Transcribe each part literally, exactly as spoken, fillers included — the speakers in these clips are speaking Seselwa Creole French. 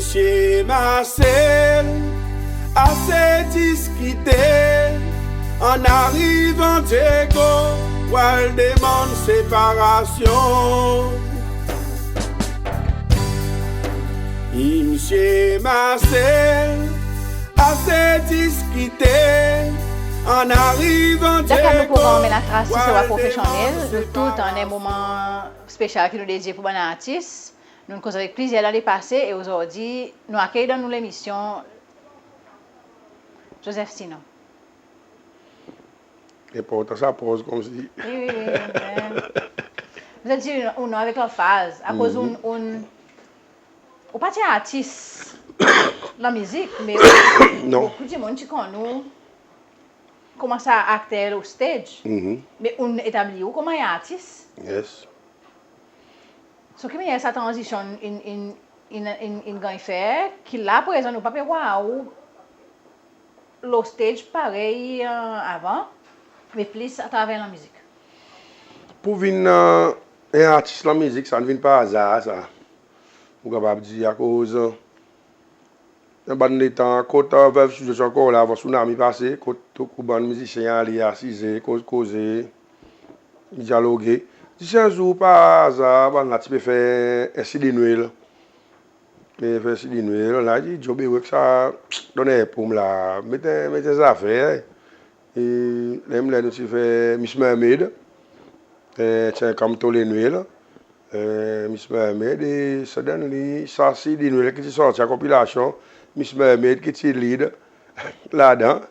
Msye Marcel, ase diskite, an arivan Diego, pou al demann separasyon. Msye Marcel, ase diskite, an arivan Diego. Dan kad nou progranm Menm Tras, se Wa Profesyonnel, nou tou annan en moman spesyal ki nou dedye pour bann artis. Nou'n koz avek plizyer dan lepase e ozordi nou akey dan nou lemisyon Joseph Sinon. Enportan sa poz konmsi. Wi, wi, wi. Ou dir ou non avek lanfaz, akoz ou, ou, ou pa ti artis lanmizik, me bokou dimoun ti konn ou konman sa akter lo stage, me ou'n etabli ou konman en artis. Yes. So ki mannyer sa tranzisyon in, in, in, in, in ganny fer, ki la prezan nou pa pe war ou lo stage parey, e, avan, me plis atraver lanmizik? Pour vin, e, en artis lanmizik, sa in vin par azar sa. Ou kapab dir akoz, e, dan bann letan, kot, e, Veuve Sujet ti ankor la, avan Tsunami pase, kot tou kou bann mizisyen ale asize, koz, koze, dyaloge. Zis en zour, par azar, bann la ti pe fer en CD Nwel. Pe fer CD Nwel, la i dir, Joe Bewek, sa donn en pou mwan la, met en, met en zafer. E menm ler nou ti fer Miss Mermaid, e, ti en kanm tole Nwel, e, Miss Mermaid, e suddenly sa CD Nwel ki ti sorti, sa konpilasyon, Miss Mermaid ki ti lead ladan.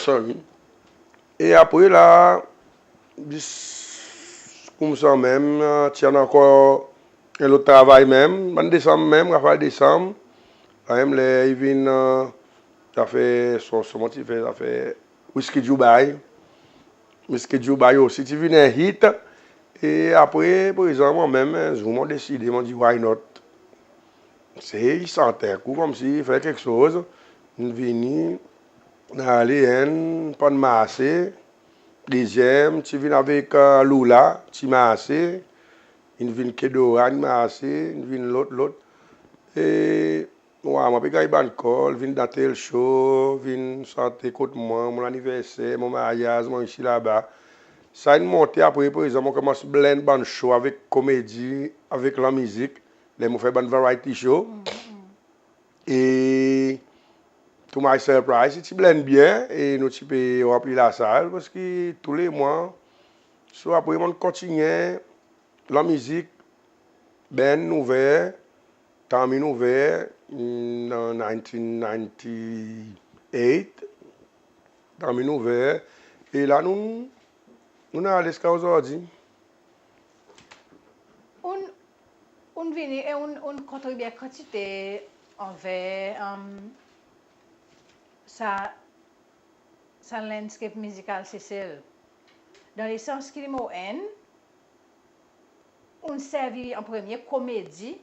Sorry. E apre la, zis koumsa menm, ti annan ankor en lot travay menm, bann Desanm menm, Raphaël Desanm, la menm ler i vin, e, zafer, so, so mon ti fer zafer Whisky Dubai. Whisky Dubai osi ti vin en hit. E apre, prezan, mwan menm, en zour mon deside, mon dir, why not? Sey sant en kou, konmsi fer keksoz. Mon vini, mon ale, enn pa'n marse, dezyenm ti vin avek, e, Loula, ti marse, in vin Kedora, in marse, in vin lot, lot. E mon war mon pe ganny bann call, vin dan tel show, vin sante kot mwan, mon laniverser, mon maryaz, mon isi laba. Sa in monte, apre prezan mon konmans blend bann show avek komedi, avek lanmizik, ler mon fer bann variety show. E to my surprise, i ti blend byen, e nou ti pe ranpli lasal, paski tou le mwan. So apre mon'n kontinyen lanmizik, band nouver, Tanmi nouver, mm, an nineteen ninety-eight, Tanmi nouver, e la nou, nou ale ziska ozordi. Ou'n, ou'n vini e ou'n, ou'n kontribye kantite anver, um, sa, sa landscape mizikal Sesel. Dan lesans ki li mo enn, ou'n servi an premye komedi,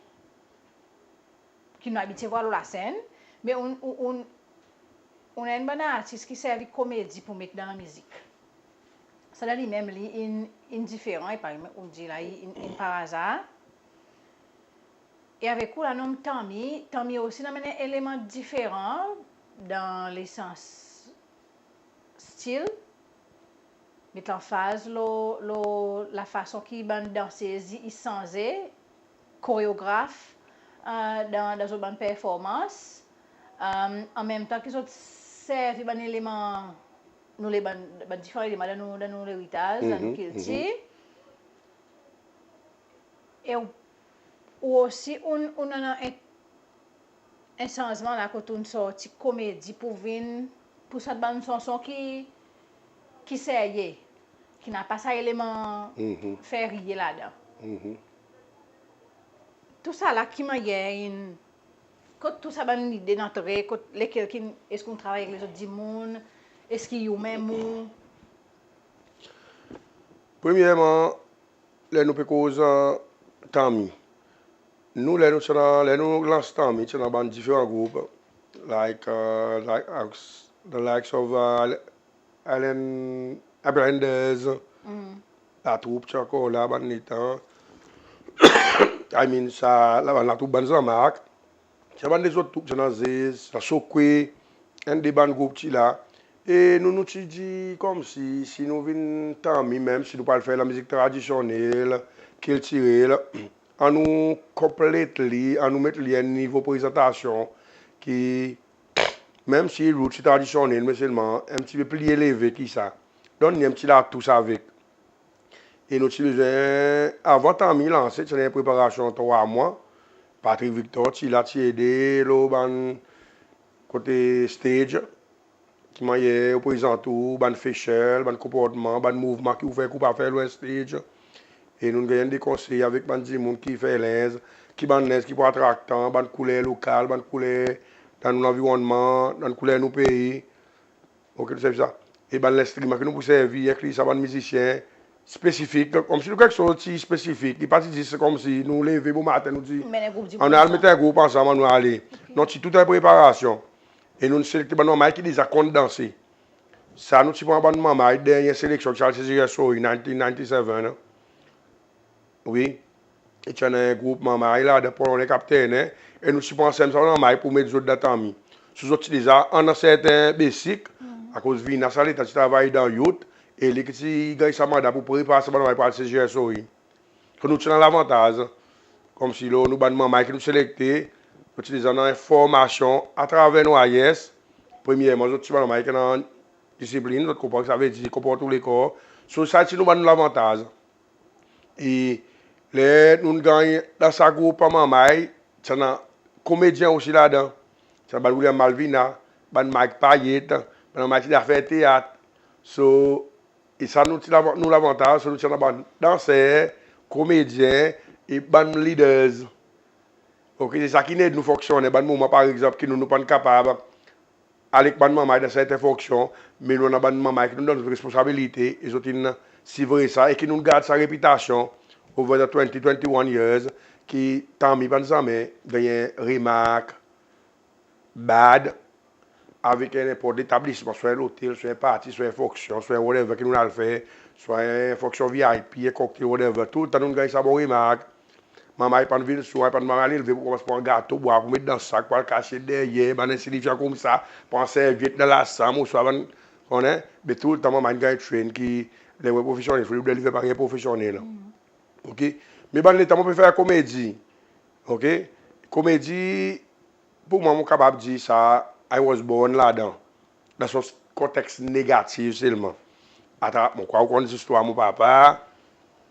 ki nou abitye war lo lasenn, me ou'n, ou'n, ou'n, ou'n enn bann artis ki servi komedi pour met dan lanmizik. Sa dan li menm li in, in diferan, e parey mon dir la, in, in par azar. E avek ou la nonm Tanmi, Tanmi osi in anmenn en eleman diferan dan lesans stil, met lanfaz lo, lo lafason ki bann dansez i sanze, koreograf, e, dan, dan zot bann performans. E, an menm tan ki zot servi bann eleman, nou le bann, bann diferan eleman dan nou, dan nou leritaz, dan nou kiltir. E ou, ou osi, ou'n, ou'n annan en, en sanzman la kot ou'n sorti komedi pour vin, pour sa bann sanson ki, ki serye, ki napa sa eleman fer riye ladan. Tousala ki mannyer in, kot tou sa bann lide in antre, kot lekel ki, eski ou'n travay avek lezot dimoun, eski ou menm ou? Premyerman, ler nou pe koz, e, Tanmi. Nou, ler nou ti annan, ler nou lans Tanmi, ti annan bann diferan group, like, e, like, e, the likes of, e, Island, Islanders, Latroup ti ankor la bann letan. I mean, sa, la, Latroup bann Jean-Marc. ti annan bann lezot troup, ti annan Zez, ti annan Sokwe, enn de bann group ti la. E nou, nou ti dir konmsi, si nou vin Tanmi, menm si nou pa al fer lanmizik tradisyonnel, kiltirel, annou konplet li, annou met li a en nivo prezantasyon ki, menm si roots i tradisyonnel, me selman en pti pe pli eleve ki sa. Donn li en pti latous avek. E nou ti bezwen, avan Tanmi lanse, ti annan preparasyon trwa mwan. Patrick Victor ti la, ti ede lo bann kote stage, ki mannyer ou prezant ou, bann facial, bann konportman, bann mouvman ki ou fer, ki ou pa fer lo stage. E nou'n ganny de konsey avek bann dimoun ki fer lenz, ki bann lenz ki pou atraktan, bann kouler lokal, bann kouler dan nou lanvironnman, bann kouler nou pei. Oke, nou servi sa. E bann lenstriman ki nou pou servi, enkli sa bann mizisyen spesifik, konmsi nou keksoz ti spesifik, i pa ti zis konmsi nou leve bomaten, nou dir, annou al met en group ansanm, annou ale. Non, ti tou en preparasyon. E nou'n selekte bann manmay ki deza konn danse. Sa nou ti pran bann manmay dernyen seleksyon ki ti al CJSOE nineteen ninety-seven. Wi. E ti annan en group manmay ladan, Poloney, Kaptenn, e nou ti pran sa menm manmay pour met zot dan Tanmi. So zot ti deza annan serten besik, akoz Vina sa letan ti travay dan youth, e li ki ti ganny sa manda pour prepar sa bann manmay pour al CJSOE. So nou ti annan lavantaz, konmsi lo nou bann manmay ki nou selekte, zot ti deza annan en formasyon atraver nou AIS. Premyerman, zot ti bann manmay ki annan disiplin, zot konpran ki sa i vedir konport ou lekor. So sa ti nou bann lavantaz. E ler nou'n ganny dan sa group manmay, ti annan komedyen osi ladan. Ti annan bann William Malvina, bann Mike Payet, bann manmay ki ti fer teat. So, e sa nou ti lavan-, nou lavantaz, so nou ti annan bann danser, komedyen e bann leaders. Oke, se sa ki'n ed nou fonksyonnen. Bann moman, par egzanp, ki nou, nou pa'n kapab al ek bann manmay dan serten fonksyon, me nou annan bann manmay ki nou donn responsabilite, e zot in sivre sa, e ki nou'n gard sa repitasyon over the twenty, twenty-one years, ki Tanmi pa'n zanmen ganny en remark bad avek en nenport letablisman, swa en lotel, swa en parti, swa en fonksyon, swa en whatever ki nou'n al fer, swa en fonksyon VIP, en cocktail, whatever. Toultan nou'n ganny sa bon remark. Manmay pa'n vin sou, manmay pa'n, manmay al leve pour konmans pran gato, bwar, pour met dan sak, pour al kase deryer, bann ensilifyan koumsa, pran serviette dan lasanm, ouswa bann, konnen, be toultan manmay in ganny train ki ler ou en profesyonnel, fodre ou deliver parey en profesyonnel. Oke? Me bann letan mon pe fer komedi. Oke? Komedi, pour mwan, mon kapab dir sa, I was born ladan. Dan son konteks negatif selman. Atrap, mon krwar ou konn zistwar mon papa,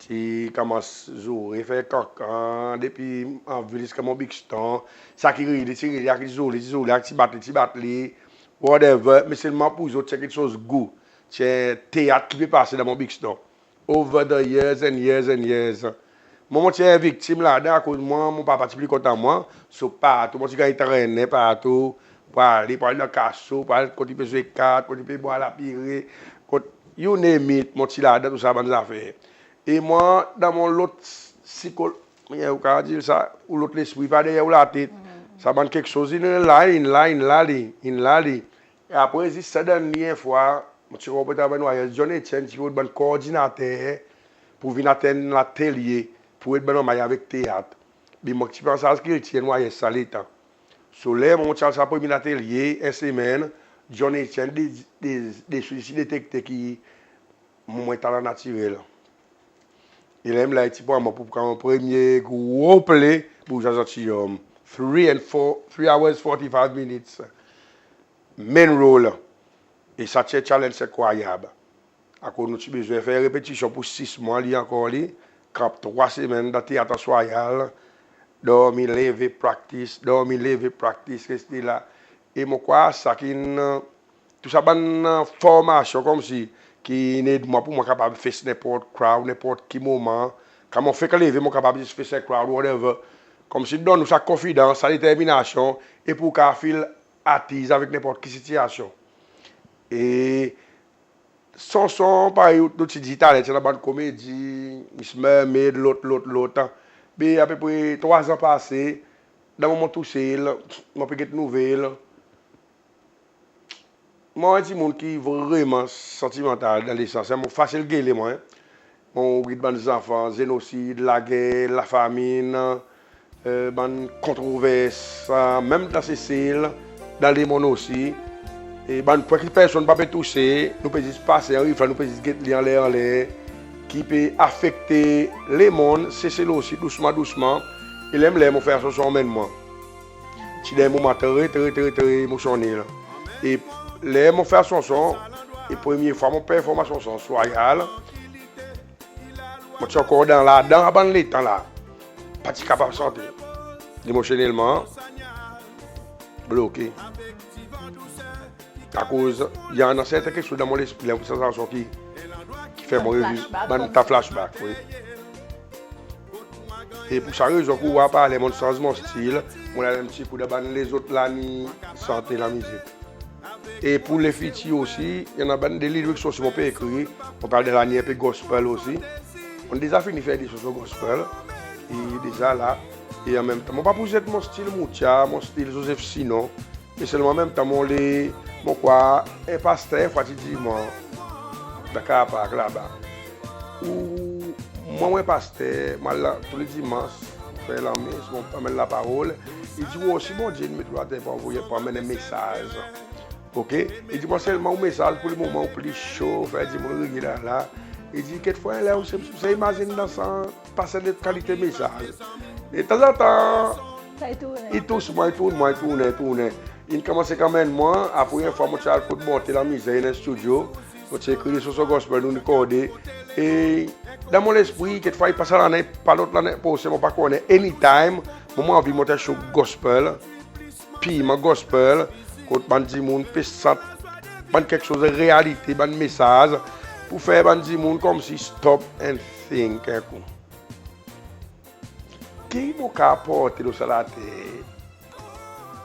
ti konmans zoure, fer kankan, depi Anvil ziska Mont Buxton, sa ki rele, ti rele, sa ki ti zoule, ti zoule, sa ki ti bat li, ti bat li, whatever, me selman pour zot, ti en keksoz gou, ti en teat ki pe pase dan Mont Buxton. Over the years and years and years. Mwan, mon ti en viktim ladan, akoz mwan, mon papa ti pli kontan mwan, so partou mon ti ganny trennen partou, pour ale, pour al dan kaso, pour al kot i pe zwe kat, kot i pe bwar lapire, kot, you name it, mon ti ladan tou sa bann zafer. E mwan, dan mon lot sikol-, mannyer ou kapab dir sa, ou lot lespri, pa deryer ou latet. Sa bann keksoz, in la, in la, in la li, in la li. E apre, zis suddenly, en fwa, mon ti konpran travay nou ayer, John Etienne ti pe rod bann kordinater pour vin atenn latelye pour ed bann manmay avek teat. Be mwan, ti pran sa as kiltir nou ayer sa letan. So ler mon ti al sa premye latelye, en semenn, John Etienne de, de, de, ti detekte ki mon, mon talan natirel. E ler la, i ti pran mwan pour pran mon premye gro play pour Zanzantiyon. Three and four, three hours, forty-five minutes. Main role. E sa ti en challenge enkrwayab. Akoz nou ti bezwen fer repetisyon pour sis mwan li ankor li, kanp trwa semenn dan Teat Anse Royale, dormi, leve, practice, dormi, leve, practice, reste la. E mon krwar sa ki'n, tou sa bann, formasyon konmsi ki'n ed mwan pour mwan kapab face nenport crowd, nenport ki moman. Kan mon fek leve, mon kapab zis face en crowd, whatever. Konmsi donn ou sa konfidans, sa determinasyon, e pour ou kapab feel at ease avek nenport ki sitiyasyon. E Sonson, parey nou ti dir taler, ti annan bann komedi, Miss Mermaid, lot, lot, lot. Be apepre trwa an pase, dan moman tousel, mon pe get nouvel. Mwan, en dimoun ki vreman santimantal dan lesans, mon fasil gele mwan. Mon get bann zanfan, zenosid, lager, lafamin, E, bann kontrovers, menm dan Sesel, dan lemonn osi. E bann pwen ki personn pa pe touse, nou pe zis pase an rifle, nou pe zis get li anler anler, ki pe afekte lemonn, Sesel osi, dousman dousman. E ler, ler mon fer son, son anmenn mwan. Ti dan en moman tre, tre, tre, tre emosyonnel. E ler mon fer son, son, e premye fwa mon perform son, son Royal, mon ti ankor dan, ladan sa bann letan la. Pa ti kapab sante. Emosyonnelman bloke. Akoz i annan serten keksoz dan mon lespri, en sansasion ki, ki fer mwan reviv, flashback, bann ta flashback, wi. E pour sa rezon ki ou war parey mon'n sanz mon stil, mon al en pti kou dan bann lezot laliny sante lamizik. E pour lefitir osi, i annan bann de lyrics osi mon pe ekrir, mon pe al dan laliny en pe gospel osi. Mon deza fini fer de son, son gospel, e deza la, e anmenmtan, mon pa pou zet mon stil Moutya, mon stil Joseph Sinon, me selman anmenmtan mon le, mon krwar, en paster en fwa ti dir mwan, dan Car Park laba, ou, mwan, mon paster, mon al la tou le dimans, fer lanmes, mon anmenn laparol. I dir ou osi Bondye in met ou later pour anvoye, pour anmenn en mesaz. Oke? I dir mwan selman ou mesaz pour lemoman ou pli sho, fer dimoun riye la la. I dir kekfwa ler ou se, se imazin dan sa, pas en lot kalite mesaz. E tanzantan, sa i tournen, i tous mwan, i tourn mwan, i tournen, i tournen. In konmanse kanmenm mwan, apre en fwa mon ti al kot Bonte Lamizer, i annan en studio, mon ti ekrir son, son gospel, nou'n rekorde. E dan mon lespri, kekfwa i pas sa lannen, pa lot lannen prosen, mon pa konnen. Anytime mon, mon anvi mont en show gospel, pirman gospel, kot bann dimoun pe sant bann keksoz realite, bann mesaz, pour fer bann dimoun konmsi stop and think en kou. Ki mon kapab aport lo sa later,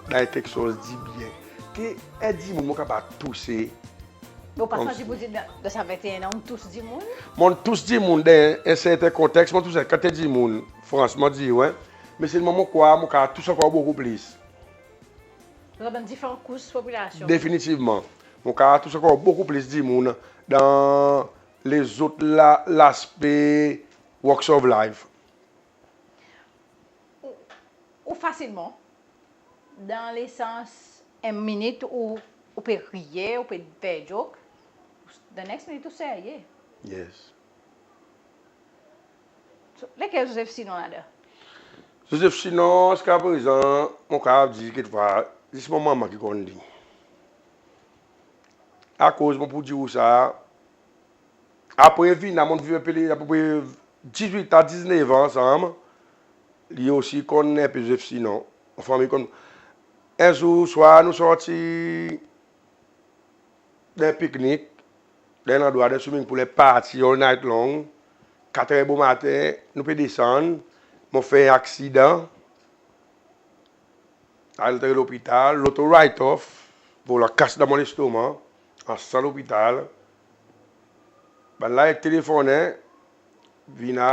dan keksoz dibyen, ki en dimoun mon kapab touse. Me ou pa santi pour dir dan, dan sa venteen an, ou'n tous dimoun? Mon'n tous dimoun dan en serten konteks, mon'n tous en kantite dimoun, fransman dir ou, wi. Me selman mon krwar mon kapab tous ankor bokou plis. Donk dan diferan kous popilasyon. Definitivman. Mon kapab tous ankor bokou plis dimoun dan lezot la, laspe walks of life. Ou, ou fasilman, dan lesans, en minit ou, ou pe riye, ou pe fer joke, the next minute ou serye. Yes. So, lekel Joseph Sinon ladan? Joseph Sinon, ziska prezan, mon kapab dir kekfwa, zis mon manman ki konn li. Akoz mon pou dir ou sa, apre Vina, mon'n viv en pe, apepre dizwit a diznef an ansanm, li osi konn en pe Joseph Sinon. Mon fanmir konn. En zour swar, nou sorti dan en piknik, dan en landrwa, dan swimming pool, en party all night long. Katrer bomaten, nou pe desann, mon fer en aksidan. Al antre lopital, loto write off, volan kas dan mon lestoman, an san lopital. Bann la i telefonnen Vina,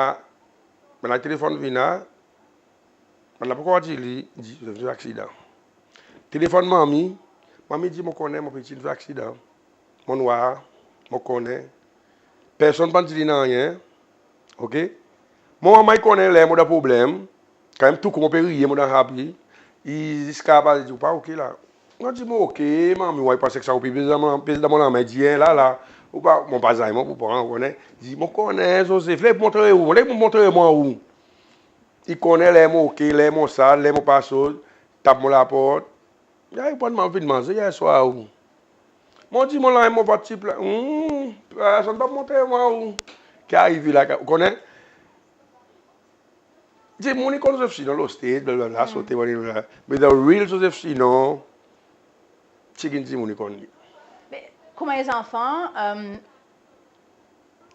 bann la i telefonn Vina, bann la pa ankor dir li, dir, dir aksidan. Telefonn manmi, manmi dir, mon konnen mon piti in fer aksidan. Mon war, mon konnen. Personn pa'n dir li nanryen. Oke? Mon manman i konnen ler mon dan problenm. Kanmenm tou kou mon pe riye, mon dan happy. I ziska pa dir ou pa oke la. Mon dir mon oke, manmi, ou pa santi sa ou pe pez dan mon, pez dan mon lanmen, dir en la la. Ou pa, mon pa zanmen, mon pou pran, ou konnen. Dir mon konnen, Joseph, ler montre ou, ler montre mwan ou. I konnen ler mon oke, ler mon sad, ler mon pa sot, tap mon laport. Ya, i pran, mon vin manze yer swar ou. Mon dir mon lanmen, mon vant ti plen. Hmm, personn pa montre mwan ou. Ki arive la, ou konnen? Dimoun i konn Joseph Sinon lo stage, blablabla, sote, blablabla. Me the real Joseph Sinon, tikin dimoun i konn li. Me, koman zanfan,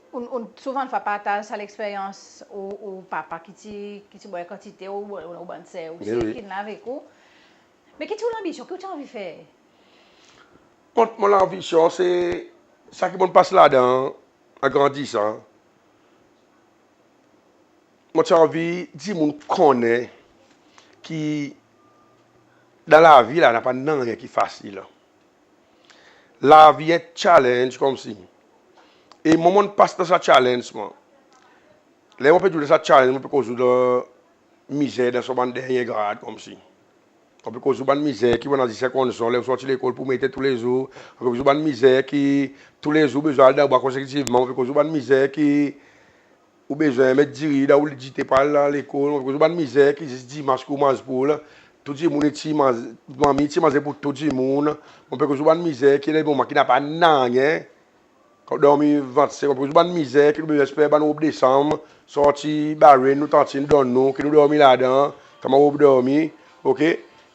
ou, ou souvan fwa partaz sa leksperyans ou, ou papa ki ti, ki ti bwar kantite, ou, ou, ou bann ser osi, wi, ki la avek ou. Me ki ti ou lanbisyon, ki ou ti anvi fer? Mon, mon lanbisyon, se sa ki mon'n pas ladan, an grandisan. Mon ti anvi dimoun konnen ki dan lavi la, napa nanryen ki fasil. Lavi en challenge konmsi. E mwan, mon'n pas dan sa challenge, mwan. Ler mon pe dir ou dan sa challenge, mon pe koz ou dan mizer dan son bann dernyen grad konmsi. Mon pe koz ou bann mizer ki ou annan zis en konson ler ou sorti lekol pour mete toulezour. Mon pe koz ou bann mizer ki toulezour ou bezwen al dan bwa konsekitivman. Mon pe koz ou bann mizer ki ou bezwen met diri dan ou dite pour al lekol. Mon pe koz ou bann mizer ki zis dimans ki ou manz poul. Tou dimoun i tir manz, manmi i tir manze pour tou dimoun. Mon pe koz ou bann mizer ki dan moman ki napa nanryen. Kan ou dormi vant sek, mon pe koz ou bann mizer ki nou bezwen esper bann rob desanm sorti Bahrain, nou tantin donn nou, ki nou dormi ladan konman rob dormi, oke?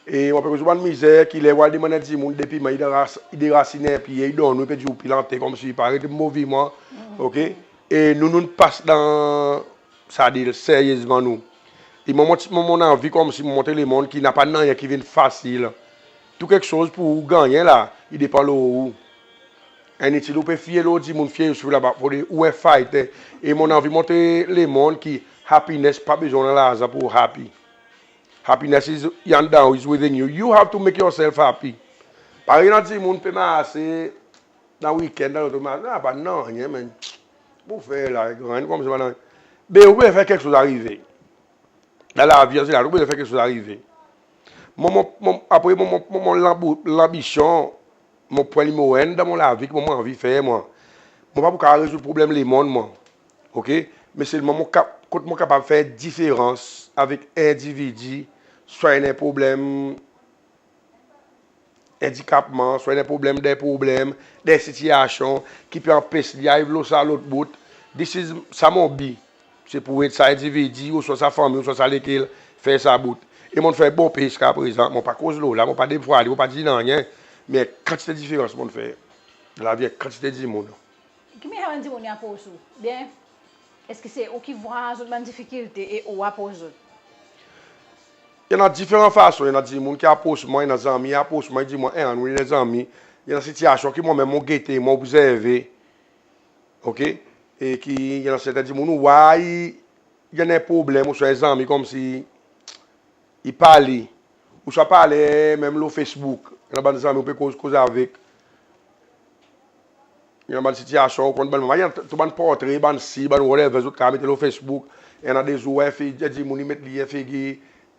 E mon pe koz ou bann mizer ki ler ou al demann en dimoun de piman, i deras-, i derasinen pye, i donn ou, i pe dir ou plante konmsi i pa aret move mwan, oke? E nou, nou'n pas dan sa dil seryezman nou. E mwan, mon, mon, mon anvi konmsi mon montre lemonn ki napa nanryen ki vin fasil. Tou keksoz pour ou gannyen la, i depan lo ou. Initil ou pe fye lo dimoun, fye lo dimoun laba, fodre ou en fighter. E mon anvi montre lemonn ki happiness pa bezwen ou annan larzan pour ou happy. Happiness is, i anndan ou, is within you. You have to make yourself happy. Parey i annan dimoun pe marse dan weekend, dan loto, marse, a, pa nanryen, menm. Pour fer la, gannyen konmsi pa nanryen. Be ou bezwen fer keksoz arive. Dan lavi an zeneral, ou bezwen fer keksoz arive. Mwan, mon, mon, apre, mon, mon, mon, mon lanbi-, lanbisyon, mon pwen nimero enn dan mon lavi ki mon, mon anvi fer, mwan. Mon pa pou kapab rezoud problenm lemonn, mwan. Oke? Me selman mon kap-, kot mon kapab fer diferans avek en endividi, swa i annan problenm andikapman, swa i annan problenm, de problenm, de sitiyasyon ki pe anpes li ariv lo sa lot bout. This is, sa mon bi. Se pour ed sa endividi, ouswa sa fanmir, ouswa sa lekel, fer sa bout. E mon'n fer bon pe ziska prezan. Mon pa koz lo la, mon pa defwa li, mon pa dir nanryen. Me kantite diferans mon'n fer dan lavi en kantite dimoun. Ki mannyer bann dimoun i apros ou? Oubyen eski se ou ki vwar zot bann difikilte e ou apros zot? I annan diferan fason. I annan dimoun ki apros mwan, i annan zanmi apros mwan, i dir mwan, e, nou i annan zanmi. I annan sitiyasyon ki mwan menm mon gete, mon obzerve. Oke? E ki i annan serten dimoun ou war i annan problenm, ouswa en zanmi konmsi i pa le. Ouswa pa le menm lo Facebook. I annan bann zanmi ou pe koz, koz avek. I annan bann sitiyasyon ou konn bann, i annan tou bann portre, bann si, bann whatever zot kapab mete lo Facebook. I annan de zour, en fi-, en dimoun i met li en figir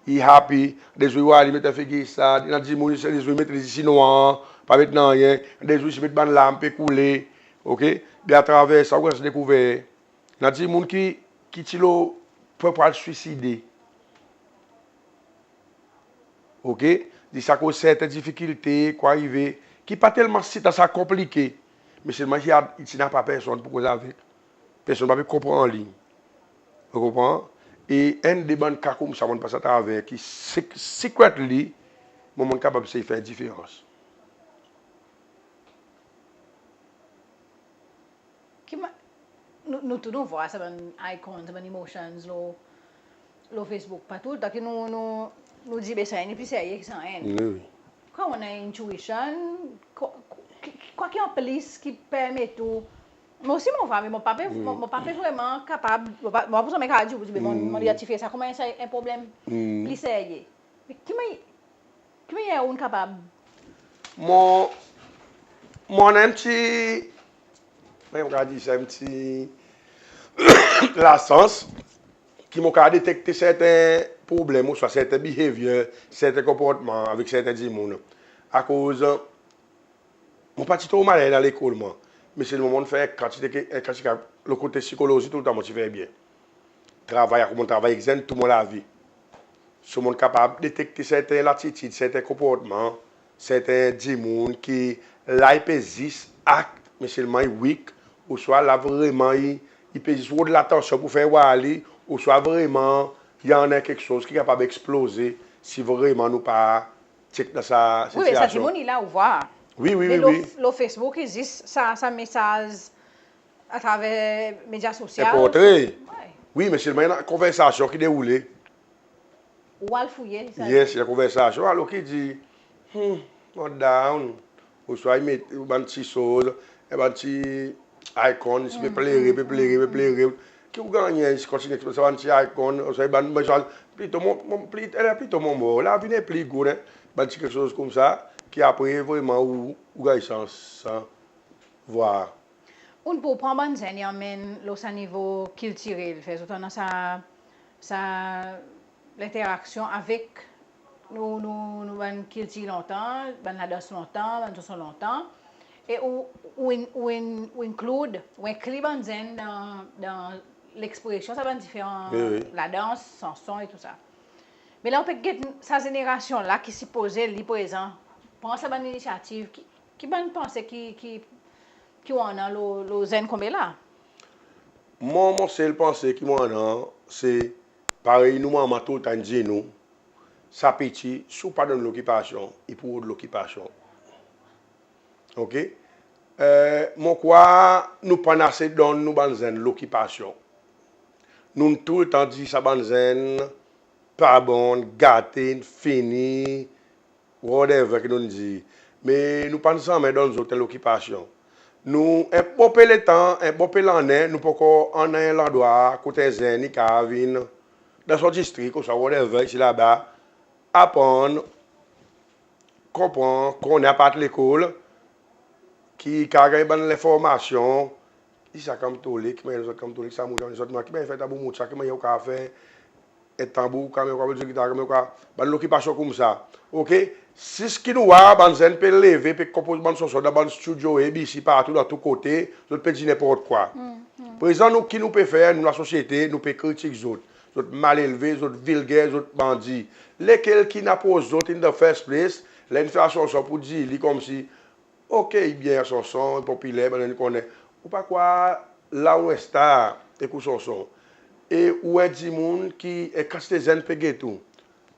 i happy. De zour i war li met en figir sad. I annan dimoun, de zour i met li zis i nwanr, pa met nanryen. De zour i met bann larm pe koule. Oke? Be atraver sa ou ganny dekouver. I annan dimoun ki, ki ti lo pwen pour al swiside. Oke? Zis akoz serten difikilte, kwa arive, ki pa telman sitan sa konplike. Me selman i a, i ti napa personn pour koz avek. Personn pa pe konpran li. Ou konpran? E enn de bann ka koumsa mon'n pas atraver ki sek-, secretly, mon, mon'n kapab sey fer diferans. Ki ma-, nou, nou tou nou vwar sa bann icons, sa bann emotions lo, lo Facebook. Pa toultan ki nou, nou, nou dir be sa enn i pli serye ki sa enn. Wi, wi. Kwa ou annan intuition, kwa, kwa, kwa ki an plis ki permet ou, mwan osi mon vwar, me mon pa pe, mon, mon pa pe vreman kapab, mon pa, mon pa pou zanmen kapab dir ou, dir be mon, mon idantifye sa konman sa en problenm pli serye. Me ki mannyer, ki mannyer ou'n kapab? Mon, mon annan en pti, mannyer mon kapab dir sa, en pti lasans ki mon kapab detekte serten problenm ouswa serten behavior, serten konportman avek serten dimoun. Akoz mon pa ti tro maler dan lekol mwan, me selman mon'n fer kantite, kantite, lo kote sikolozi toultan mon ti fer byen. Travay, akoz mon'n travay ek zenn tou mon lavi. So mon'n kapab detekte serten latitid, serten konportman, serten dimoun ki la i pe zis act, me selman i weak, ouswa la vreman i, i pe zis rod latansyon pour fer war li, ouswa vreman i annan keksoz ki kapab eksploze si vreman nou pa check dan sa sitiasyon. Wi, sa dimoun i la ou vwar. Wi, wi, wi. Me lo, lo Facebook i zis sa, sa mesaz atraver medya sosyal. En portre. Wi. Wi, me selman i annan konversasyon ki deroule. Ou al fouye sa. Yes, i annan konversasyon. Alor ki dir, hmm, mon down. Ouswa i met bann pti soz, e bann pti icon, si pe plere, pe plere, pe plere. Ki ou gannyen si kontinyen sa bann pti icon, ouswa bann, mwan, plito mon, mon, pli, e plito mon mor. Lavi nepli gou, en. Bann pti keksoz koumsa, ki apre vreman ou, ou ganny sans, sa, vwar. Ou'n pou pran bann zenn i anmenn lo sa nivo kiltirel, fer zot annan sa, sa lenteraksyon avek nou, nou, nou bann kiltir lontan, bann ladans lontan, bann sanson lontan, e ou, ou, in, ou, in, ou include, ou enkli bann zenn dan, dan lekspresyon sa bann diferan ladans, sanson e tou sa. Me la ou pe get sa zenerasyon la ki sipoze li prezan pran sa bann linisyativ, ki, ki bann panse ki, ki, ki ou annan lo, lo zenn konmela? Mwan, mon sel panse ki mon annan, se parey nou manman toultan dir nou, sa piti, si ou pa donn lokipasyon, i pou rod lokipasyon. Oke? E, mon krwar nou pa'n ase donn nou bann zenn lokipasyon. Nou'n toultan dir sa bann zenn pa bon, gate, fini, whatever ki nou'n dir. Me nou pa'n zanmen donn zot en lokipasyon. Nou, en bon pe letan, en bon pe lannen, nou pa ankor annan en landrwa kot en zenn i kapab vin dan son distrik, ouswa whatever, isi laba, aprann, konpran, konnen apard lekol, ki kapab ganny bann lenformasyon, kisa ki Kamtolik, ki mannyer zot Kamtolik, sa moucha, zot mannyer, ki mannyer fer tanbou moucha, ki mannyer ou kapab fer en tanbou, ki mannyer ou kapab zwe gitar, ki mannyer ou kapab, bann lokipasyon koumsa. Oke? Siski nou war bann zenn pe leve, pe konpoz bann sanson dan bann stidyo, A B C, partou, dan tou kote, zot pe dir nenport kwa. Prezan nou, ki nou pe fer, nou lasosyete, nou pe kritik zot. Zot malelve, zot vilger, zot bandi. Lekel ki'n apros zot in the first place, ler in fer sa sanson pou dir li konmsi, oke, i byen sa sanson, i popiler, bann zenn i konnen. Ou pa krwar la ou en star ek ou sanson, e ou en dimoun ki en kantite zenn pe get ou,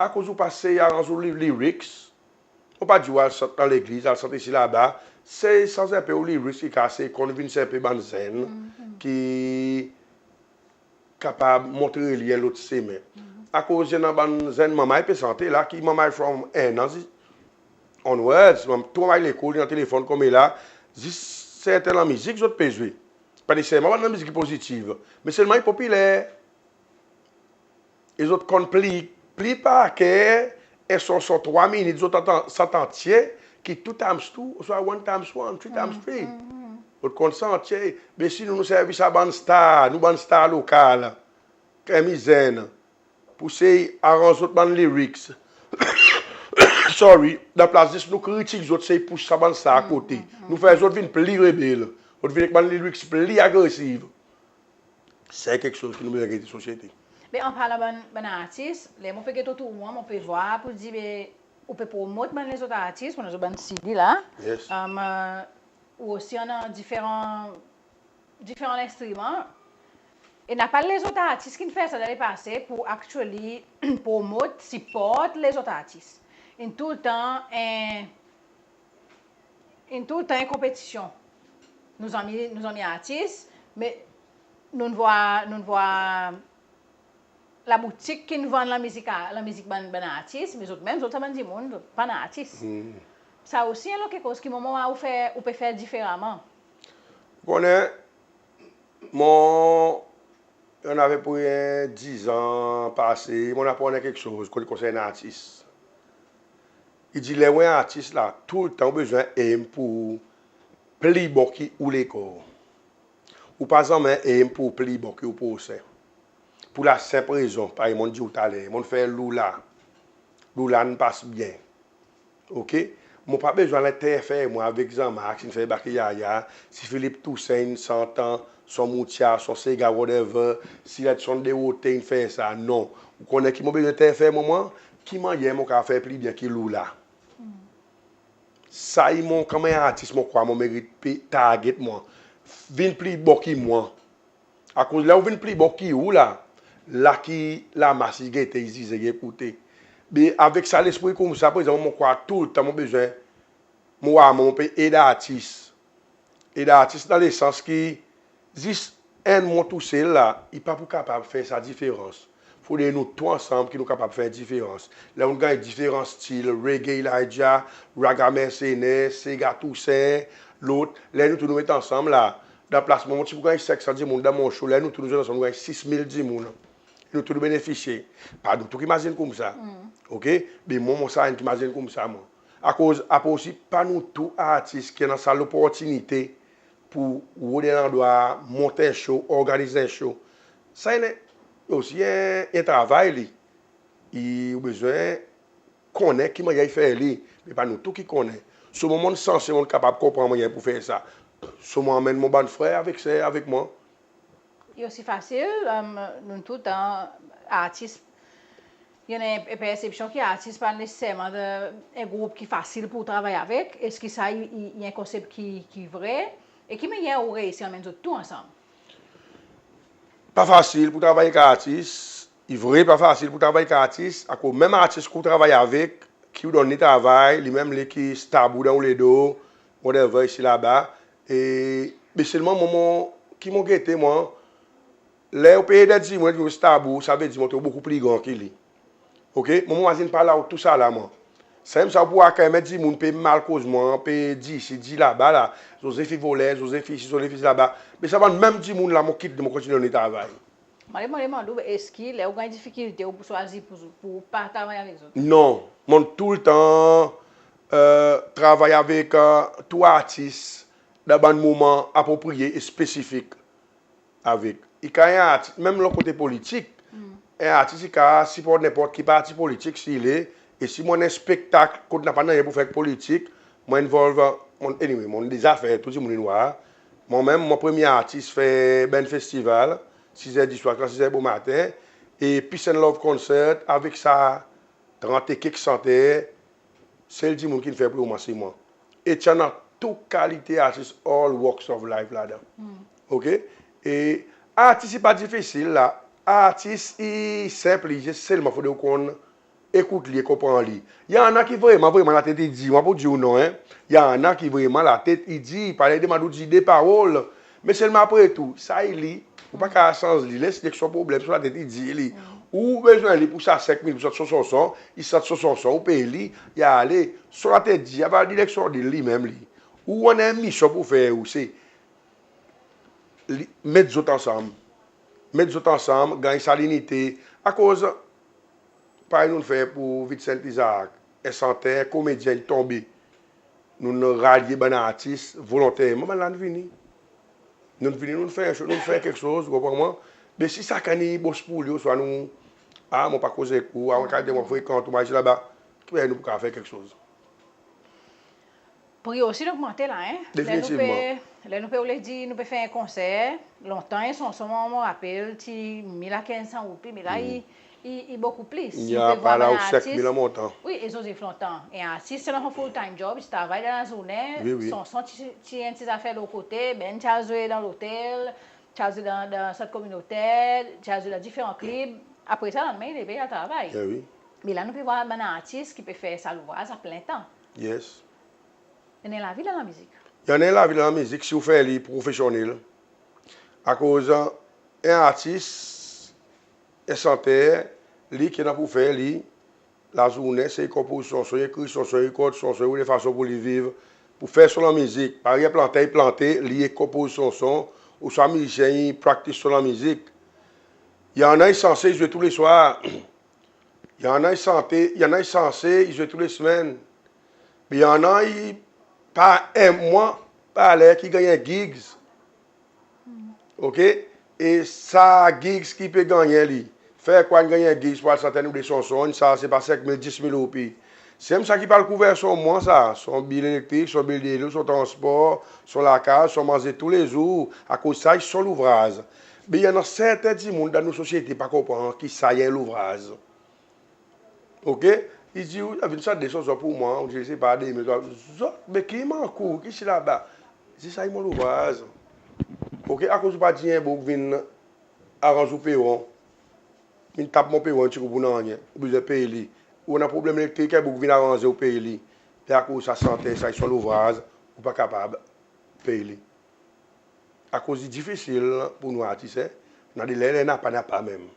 akoz ou pa sey aranz ou li-, lyrics, ou pa dir ou al sant dan legliz, al sant isi laba, sey sanz en pe ou lyrics ki kapab sey konvins en pe bann zenn ki kapab montre li en lot semen. Akoz i annan bann zenn manmay pe sante la, ki manmay from en an zi-, onwards, tou manmay lekol, i annan telefonn konmela, zis serten lanmizik zot pe zwe. Pa neseserman bann lanmizik ki pozitiv, me selman i popiler. E zot konn pli, pli par ker en sanson trwa minit, zot antan, sant antye, ki two times two, ouswa one times one, three times three. Zot konn sa antye. Me si nou, nou servi sa bann star, nou bann star lokal, ki annan zenn, pou sey aranz zot bann lyrics, sorry, dan plas zis nou kritik zot, sey pous sa bann star kote. Nou fer zot vin pli rebel. Zot vin ek bann lyrics pli agresiv. Se keksoz ki nou bezwen gete sosyete. Me an parlan bann, bann artis, ler mon pe get otour mwan, mon pe vwar pou dir, be, ou pe promot bann lezot artis, ou annan zot bann CD la. Yes. Am, e, ou osi annan diferan, diferan lenstriman. E napa lezot artis ki'n fer sa dan lepase pou actually promot, siport lezot artis. In toultan en in toultan en konpetisyon. Nou zanmi, nou zanmi artis, me nou'n vwar, nou'n vwar laboutik ki'n vann lanmizik, lanmizik bann, bann artis, me zot menm, zot sa bann dimoun, zot pa'n artis. Sa osi en lot keksoz ki mwan mon war ou fer, ou pe fer diferaman. Ou konnen, mon, i annan apepre dizan pase, mon aprann keksoz kot i konsern artis. I dir ler ou en artis la, toultan ou bezwen aim pou pli bon ki ou lekor. Ou pa zanmen aim pou pli bon ki ou prosen. Pou lasenp rezon, parey mon'n dir ou taler, mon'n fer Loula. Loula in pas byen. Oke? Mon pa bezwen al enterfer mwan avek Jean-Marc, si in fer Bake Yaya, si Philippe Toussaint in sant son moutya, son sega, whatever, si Ledson Desrotés in fer sa, non. Ou konnen ki mon bezwen enterfer mwan, mwan? Ki mannyer mon kapab fer pli byen ki Loula? Sa i mon, konman artis, mon krwar mon merit pe target mwan. Vin pli bon ki mwan. Akoz ler ou vin pli bon ki ou la, la ki lamas i gete, i zize, i ekoute. Be avek sa lespri koumsa, prezan mon krwar toultan mon bezwen, mon war mon pe ed artis. Ed artis dan lesans ki zis enn mon tousel la, i pa pou kapab fer sa diferans. Fodre nou tou ansanm ki nou kapab fer diferans. Ler ou'n ganny diferan stil, reggae Elijah, raga Mercenaires, sega Toussaint, lot, ler nou tou nou met ansanm la, dan plas mwan, mon ti pou ganny senk san dimoun dan mon show, ler nou tou nou zwenn ansanm, nou ganny sis mil dimoun. Nou tou nou benefisye. Pa nou tou ki mazin koumsa. Oke? Be mwan, mon sa enn ki mazin koumsa, mwan. Akoz, apre osi, pa nou tou artis ki annan sa loportinite pou rod en landrwa, mont en show, organiz en show. Sa i osi en, en travay li. I, ou bezwen konnen ki mannyer i fer li, me pa nou tou ki konnen. So mwan mon'n sanse, mon'n kapab konpran mannyer pou fer sa. So mon anmenn mon bann frer avek ser avek mwan. I osi fasil, em, nou toultan artis, i annan en persepsyon ki artis pa neseserman en group ki fasil pou travay avek. Eski sa i, i, i en konsep ki, ki vre? E ki mannyer ou reisi anmenn zot tou ansanm? Pa fasil pou travay ek artis. I vre pa fasil pou travay ek artis. Akoz menm artis ki ou travay avek, ki ou donn li travay, li menm li ki stab ou dan ou ledo, whatever, isi laba. E, me selman mwan, mon, ki mon gete mwan, ler ou pe ed en dimoun, dimoun stab ou, savedir mwan ou bokou pli gran ki li. Oke? Mwan, mon mazin pa la ou tou sa la mwan. Sanmenm sa ou pou war kanmenm dimoun pe mal koz mwan, pe dir isi, dir laba la. Zozef i voler, Zozef isi, Zozef isi laba. Me sa bann menm dimoun la mon kit, mon kontinyen donn li travay. Mwan, mon demann ou, eski ler ou ganny difikilte ou pou swazir pou, pou pa travay avek zot? Non. Mon toultan, e, travay avek, e, tou artis dan bann moman apropriye e spesifik. Avek. I kapab en artis, menm lo kote politik, en artis i kapab siport nenport ki parti politik si i le, e si mon annan en spektak kot napa nanryen pou fer ek politik, mon involve, mon, anyway, mon deza fer, tou dimoun in war. Mwan menm, mon premye artis fer bann festival, siz er diswar ziska siz er bomaten, e Peace and Love Concert, avek sa trant e kek santer, sel dimoun ki'n fer pou le moman se mwan. E ti annan tou kalite artis, all walks of life ladan. Oke? E artis i pa difisil la. Artis i senp, i zis selman fodre ou konn ekout li e konpran li. I annan ki vreman, vreman latet i dir, mon pa pou dir ou non, en. I annan ki vreman latet i dir, parey demann ou dir de parol, me selman apre tou, sa i li, ou pa kapab sanz li, les li ek son problenm, son latet i dir li. Ou bezwen li pou sa senk minit, pou sant son sanson, i sant son sanson, ou pey li, i ale, son latet dir, i ava al direksyon li menm li. Ou annan en misyon pou fer, ou se li, met zot ansanm. Met zot ansanm, ganny sa linite. Akoz, parey nou'n fer pou Vincent Isaac, en santer, komedyen, i tonbe. Nou'n ralye bann artis volonterman, bann la in vini. Nou'n vini, nou'n fer en show, nou'n fer keksoz, ou konpran mwan? Me si sakenn i bos pour li, ouswa nou, a, mon pa koz ek ou, a, mon kalite mon frekan, tou, mon al isi laba, ki mannyer nou pou kapab fer keksoz? Pri osi in ogmante la, en. Definitivman. Ler nou pe, ler nou pe, ou le dir, nou pe fer en konser, lontan, en sanson, mon rapel, ti mil a kenz san roupi, me la, i, i, i bokou plis. I a par la ou senk mil an montan. Wi, e Zozef lontan. En artis, se dan son full time job, i travay dan lazournen, wi, wi, sanson ti, ti en ti zafer lo kote, bann ti al zwe dan lotel, ti al zwe dan, dan sant kominoter, ti al zwe dan diferan klib. Apre sa, lannmen, i leve, i al travay. Wi. Me la, nou pe war bann artis ki pe fer sa louvraz a plen tan. Yes. I annan lavi dan lanmizik. I annan lavi dan lanmizik si ou fer li profesyonnel. Akoz, en artis, en santer, li ki annan pou fer li, lazournen, se i konpoz sanson, i ekri sanson, i rekord sanson, i rod en fason pour li viv, pour fer son lanmizik. Parey en planter i plante, li i konpoz sanson, ouswa mizisyen i practice son lanmizik. I annan i sanse i zwe touleswar. I annan i sanse, i annan i sanse i zwe tou le semenn. Me i annan i par en mwan, par ler ki ganny en gigs. Oke? E sa gigs ki pe gannyen li, fer kwa in ganny en gigs pour al sant enn ou de sanson, sa se pa senk mil, dis mil roupi. Sanmenm sa ki pou al kouver son mwan sa, son bil elektrik, son bil delo, son transpor, son lakaz, son manze toulezour, akoz sa i son louvraz. Me i annan serten dimoun dan nou sosyete pa konpran ki sa i en louvraz. Oke? I dir ou, a, vin sant de sanson pour mwan, ou dir, sepa, de mil, trwa, zot, me ki mank ou, ki isi laba? Zis sa i mon louvraz. Oke? Akoz ou pa dir en boug vin aranz ou peron, vin tap mon peron, ti kou pour nanryen, ou bezwen pey li. Ou annan problenm elektrik, en boug vin aranze, ou pey li. E akoz sa santer, sa i son louvraz, ou pa kapab pey li. Akoz i difisil pour nou artis, en. Annan de ler, ler napa, napa menm.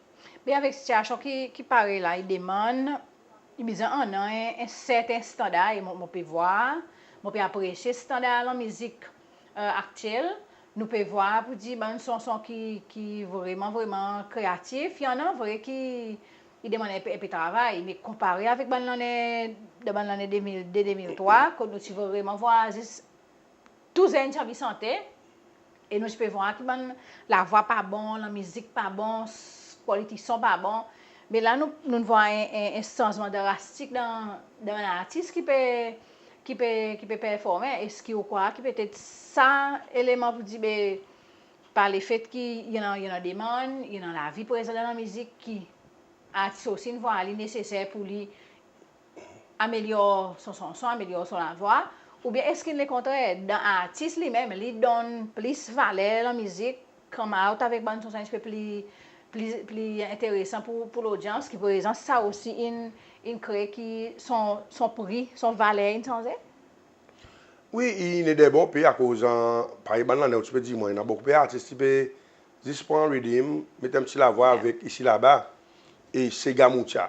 Me avek sitiasyon ki, ki parey la, i demann, i bezwen annan en, en serten standar, e mon, mon pe war, mon pe apresye standar lanmizik, e, aktyel. Nou pe war pour dir bann sanson ki, ki vreman, vreman kreatif. I annan vre ki i demann en pe, en pe travay, me konpare avek bann lannen, dan bann lannen de mil de, de mil trwa, kot nou ti vreman war zis tou zenn ti anvi sante, e nou ti pe war ki bann lavwa pa bon, lanmizik pa bon, s-, quality son pa bon. Me la nou, nou vwar en, en, en sanzman drastik dan, dan bann artis ki pe, ki pe, ki pe performen. Eski ou krwar ki petet sa eleman pou dir, be, par lefet ki i annan, i annan demann, i annan lavi prezan dan lanmizik, ki artis osi in vwar li neseser pour li amelyor son sanson, amelyor son lavwa, oubyen eski lekontrer, dan artis li menm, li donn plis valer lanmizik, come out avek bann sanson en pti pe pli, pli, pli enteresan pour, pour lodyans, ki prezan sa osi in, in kree ki son, son pri, son valer in sanze? Wi, i annan de bon pe akoz, parey bann lannen ou ti pe dir mwan, i annan bokou pe artis ti pe zis pran riddim, met en pti lavwa avek isi laba, e sega moutya.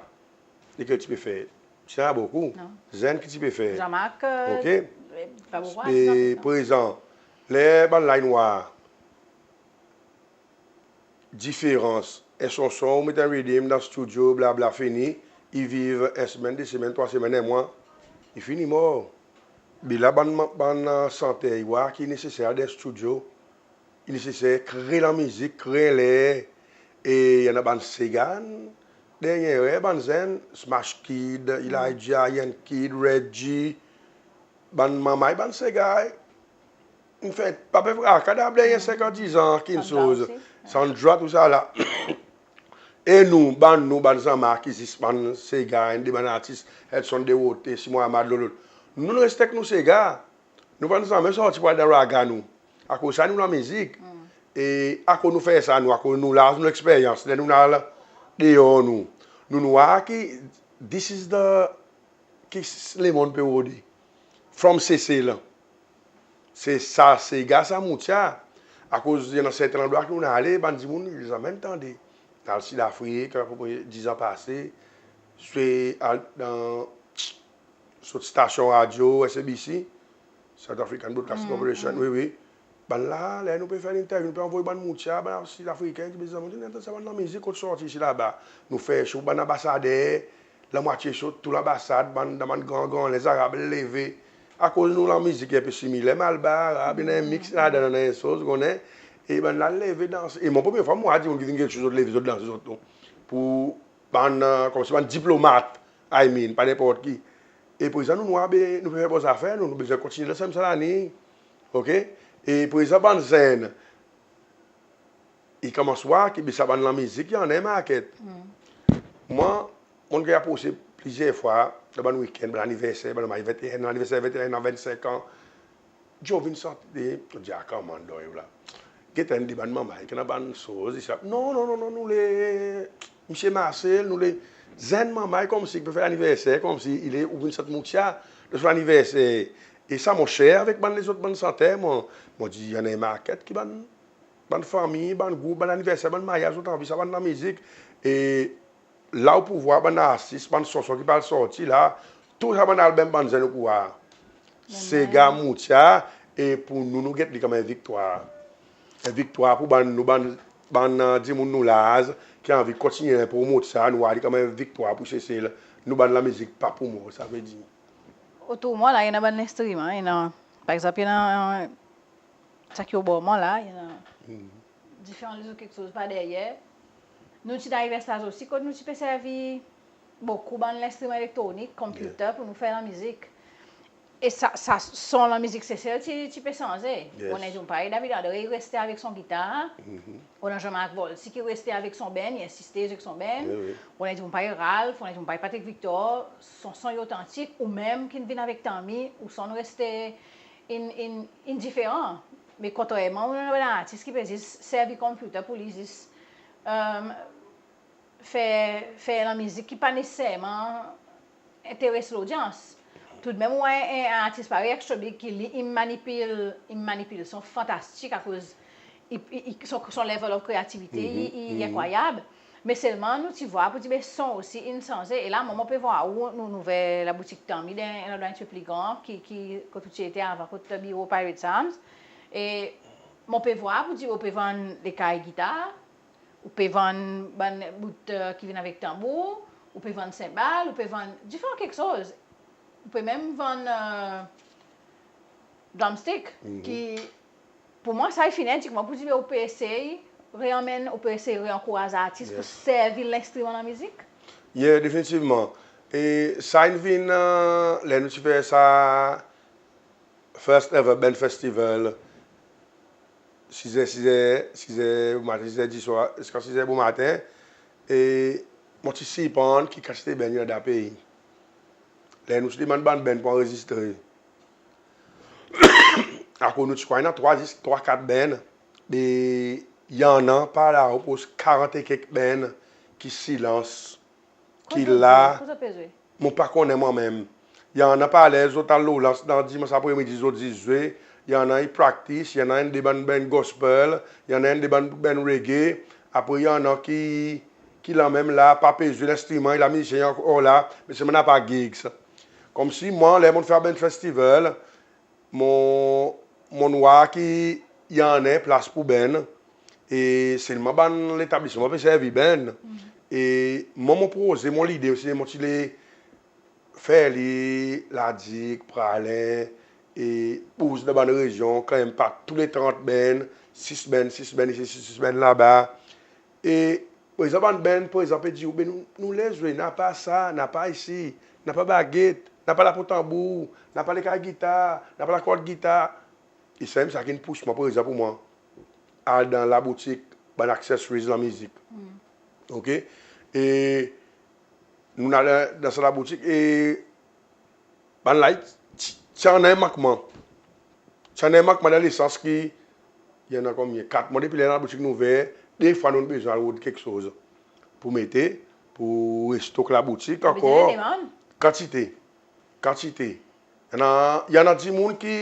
Lekel ti pe fer? Ti annan bokou. Non. Zenn ki ti pe fer. Jean-Marc, euh, OK. Pa bokou artis prezan, ler bann la in war diferans. En sanson ou met en riddim dan stidyo, blabla, fini, i viv en semenn, de semenn, trwa semenn, en mwan, i fini mor. Be la bann, bann, euh, santer i war ki neseser al dan stidyo, i neseser kree lanmizik, kree ler, e i annan bann sega, dernyen ler, bann zenn, Smash Kid, Elijah, Ian Kid, Reggie, bann manmay, bann sega, anfen, pa pe fraka, dan dernyen senk an, diz an, keksoz, Sandra, tousala. E nou, bann, nou, bann zanma ki zis bann sega, en de bann artis, Edson Deroté, Simon Amad, lot, lot. Nou, nou reste ek nou sega. Nou pa'n zanmen sorti pour al dan raga nou. Akoz sa nou lanmizik. E akoz nou fer sa nou, akoz nou laz, nou leksperyans, ler nou'n al deor nou, nou'n war ki this is the, ki lemonn pe rode. From Sesel. Se sa, sega, sa moutya. Akoz i annan serten landrwa ki nou'n ale, bann dimoun i zanmen tande. Al Sid Afrik, apepre diz an pase, se al dan sot stasyon radyo, S A B C, South African Broadcasting Corporation, wi, wi. Bann la, ler nou pe fer lentervyou, nou pe anvoy bann moutya, bann Sid Afriken, ki bezwen, nou dir, sa bann lanmizik kot sorti isi laba. Nou fer sho, bann anbasader, lanmwatye sot, tou lanbasad, bann, dan bann gran, gran, Lezarab leve. Akoz nou lanmizik i en pe similer, Malbar, Arab, i annan en mix ladan, annan en soz, ou konnen. E bann la leve danse. E mon premye fwa mon war dimoun ki vin keksoz, zot leve, zot danse, zot tou. Pour bann, euh, konmsi bann diplomat, I mean, pa nenport ki. E prezan nou, nou war, be, nou pe fer bon zafer, nou, nou bezwen kontinyen dan sanmenn sa laliny. OK? E prezan bann zenn, i konmans war ki, be, sa bann lanmizik, i annan market. Mwan, mon'n ganny aprose plizyer fwa, dan bann wikenn, bann laniverser, bann manmay venteen, laniverser venteen, venn senk an. Joe, vin sante, mon dir, a, come on, Doy, la. Get enn de bann manmay ki annan bann soz, i sa. Non, non, non, non, nou le Msye Marcel, nou le zenn manmay konmsi ki pe fer laniverser, konmsi i le ou vin sant moutya dan son laniverser. E sa mon share avek bann lezot bann santer, mon, mon dir, i annan en market ki bann, bann fanmir, bann group, bann laniverser, bann maryaz, zot anvi sa bann lanmizik. E la ou pou war bann artis, bann sanson ki pe al sorti la, tou sa bann album bann zenn ou pou war. Sega moutya, e pour nou, nou get li konman en viktwar. En viktwar pour bann, nou bann, bann, euh, dimoun nou laz, ki anvi kontinyen promot sa, nou war li konman en viktwar pour Sesel, nou bann lanmizik pa pou mor, savedir. Otour mwan la, i annan bann lenstriman, i annan, par egzanp, i annan, euh, sa ki obor mwan la, i annan diferan lezot keksoz par deryer. Nou ti dan River Stars osi, kot nou ti pe servi bokou bann lenstriman elektronik, computer, pour nou fer lanmizik. E sa, sa son lanmizik Sesel ti, ti pe sanze. Ou annan dimoun parey David André, i reste avek son gitar. Ou annan Jean-Marc Volcy ki reste avek son band, i ensiste avek son band. Ou annan dimoun parey Ralph, ou annan dimoun parey Patrick Victor, son, son i otantik, ou menm ki'n vin avek Tami, ou son reste in, in, in diferan. Me kontrerman, ou annan bann artis ki pe zis servi computer pour li zis, euh, fer, fer lanmizik ki pa neseserman enteres lodyans. Toudmenm, ou war en, en artis parey Extra Big ki li, i manipil, i manipil son fantastik akoz i, i, i, son, son level of kreativite, i, i enkrwayab. Me selman nou ti war pour dir, be, son osi in sanze. E la, mwan, mon pe war ou, nou, nou ouver laboutik Tami dan en landrwa en pti pe pli gran ki, ki, kot ou ti ete avan, kot biro Pirate Sounds. E mon pe war pour dir, ou pe vann lekay gitar, ou pe vann bann bout, euh, ki vin avek tanbour, ou pe vann senbal, ou pe vann diferan keksoz. Ou pe menm vann, euh, drumstick, ki, pour mwan, sa i fini endikman pour dir, be, ou pe esey reanmenn, ou pe esey reankouraz artis pour servi lenstriman dan lanmizik. Yeah, definitivman. E sa in vin, e, ler nou ti fer sa first ever band festival, siz er, siz er, siz er bomaten, siz er diswar, ziska siz er bomaten. E mon ti sirprann ki kantite band i annan dan pei. Ler nou ti demann bann band pour anrezistre, akoz nou ti krwar i annan trwa, zis trwa, kat band. E i annan par lao pros karant e kek band ki silans, ki la. Kot zot pe zwe? Mon pa konnen mwan menm. I annan par ler zot al lo lans dan dimans apremidi, zot zis zwe. I annan i practice, i annan enn de bann, bann gospel, i annan enn de bann, bann reggae. Apre i annan ki, ki lanmenm la, pa pe zwe lenstriman, e la mizisyen i ankor la, me selman napa gigs. Konmsi mwan, ler mon fer band festival, mon, mon war ki i annan plas pour band, e selman bann letablisman pe servi band. E mwan, mon proze, mon lide osi, mon ti le fer li La Digue, Praslin, e bouz dan bann rezyon, kanmenm pa tou le trant band, sis band, sis band isi, sis band laba. E prezan bann band, prezan pe dir ou, be nou, nou le zwe, napa sa, napa isi, napa baget, napa la pour tanbour, napa le kay gitar, napa la kord gitar. E sanmenm sa ki'n pous mwan, prezan pour mwan al dan laboutik, bann accessories lanmizik. OK? E nou'n al dan, dan sa laboutik, e bann la ti, ti annan mankman. Ti annan mankman dan lesans ki i annan konbyen, kat mwan depi ler laboutik in ouver, de fwa nou'n bezwen al rod keksoz pour mete, pour restok laboutik ankor. Kantite. Kantite. I annan, i annan dimoun ki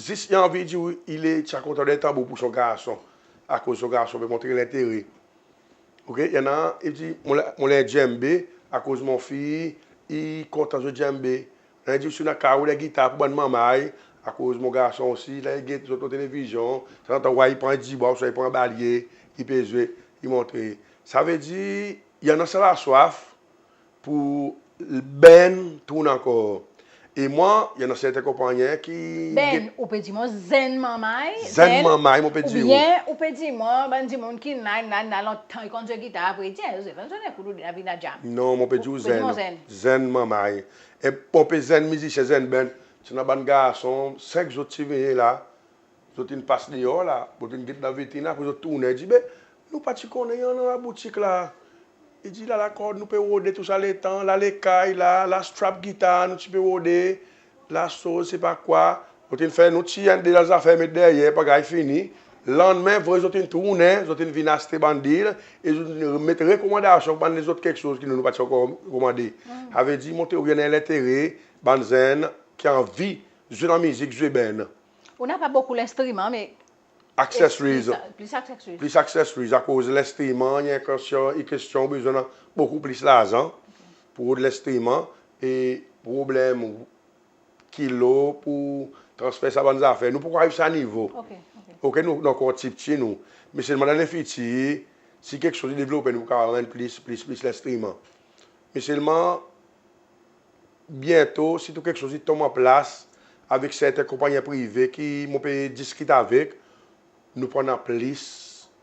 zis i anvi dir ou i le ti a kontan dan tanbour pour son garson, akoz son garson pe montre lentere. OK, i annan i dir mon le, mon le djembe, akoz mon fiy i kontan zwe djembe. I annan i dir si ou annan karo, dan gitar pour bann manmay, akoz mon garson osi, ler i get zot lo televizyon, tanzantan ou war i pran dibwa, ouswa i pran balye, i pe zwe, i montre. Savedir i annan sa laswaf pour band tourn ankor. E mwan, i annan serten konpannyen ki... Band, ou pe dir mwan zenn manmay? Zenn manmay, mon pe dir ou. Oubyen ou pe dir mwan bann dimoun ki'n la, la, la lontan i konn zwe gitar, apre i dir, e, zwe, zwe, zwe, kou nou la vin a jam. Non, mon pe dir ou zenn. Zenn manmay. E mon pe zenn mizisyen, zenn band. Ti annan bann garson, senk zot ti vini la. Zot in pas deor la, zot in get dan vitrin, apre zot tounen, dir, be, nou pa ti konnen i annan laboutik la. I dir, la lakord nou pe rode tou sa letan, la lekay la, la strap gitar nou ti pe rode, la soz, sepa kwa. Zot in fer nou tir enn de la zafer met deryer, pa ganny fini. Lannmen vre zot in tounen, zot in vin aste bann dil, e zot in met rekomandasyon pour bann lezot keksoz ki nou, nou pa ti ankor komande. Savedir montre ou i annan lentere, bann zenn ki anvi zwe lanmizik, zwe band. Ou napa bokou lenstriman, me... Accessories. Plis, plis accessories. Plis accessories, akoz lenstriman, i en kestyon, i kestyon ou bezwen bokou plis larzan pour rod lenstriman, e problenm ou, kilo pour transfer sa bann zafer. Nou pa ankor ariv sa nivo. OK, OK. OK, nou, nou ankor ptipti nou. Me selman dan lefitir, si keksoz i devlope, nou kapab anmenn plis, plis, plis lenstriman. Me selman, byento, si tou keksoz i tonm an plas avek serten konpannyen prive ki mon pe diskit avek, nou pou annan plis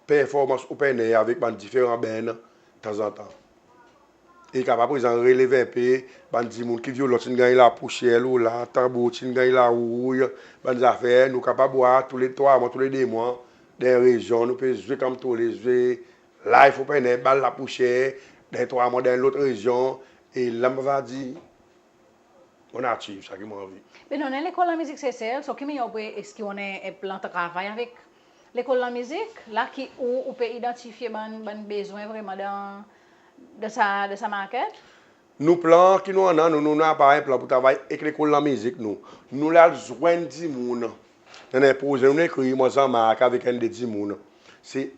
performans open air avek bann diferan band tanzantan. E kapab prezan relev en pe bann dimoun ki vyolon ti'n ganny lapousyer lo la, tanbour ti'n ganny larouy, bann zafer, nou kapab war tou le trwa mwan, tou le de mwan, dan en rezyon, nou pe zwe konmtoule, zwe live open air, bal lapousyer, dan trwa mwan dan en lot rezyon, e la mon ava dir, mon achieve sa ki mon anvi. Be nou annan Lekol Lanmizik Sesel, so ki mannyer ou pe, eski ou annan en plan travay avek Lekol Lanmizik, la ki ou, ou pe idantifye bann, bann bezwen vreman dan, dan sa, dan sa market? Nou plan ki nou annan, nou, nou napa en plan pour travay ek Lekol Lanmizik nou. Nou le al zwenn dimoun. Annan en proze nou'n ekrir, mwan, Jean-Marc avek enn de dimoun. Se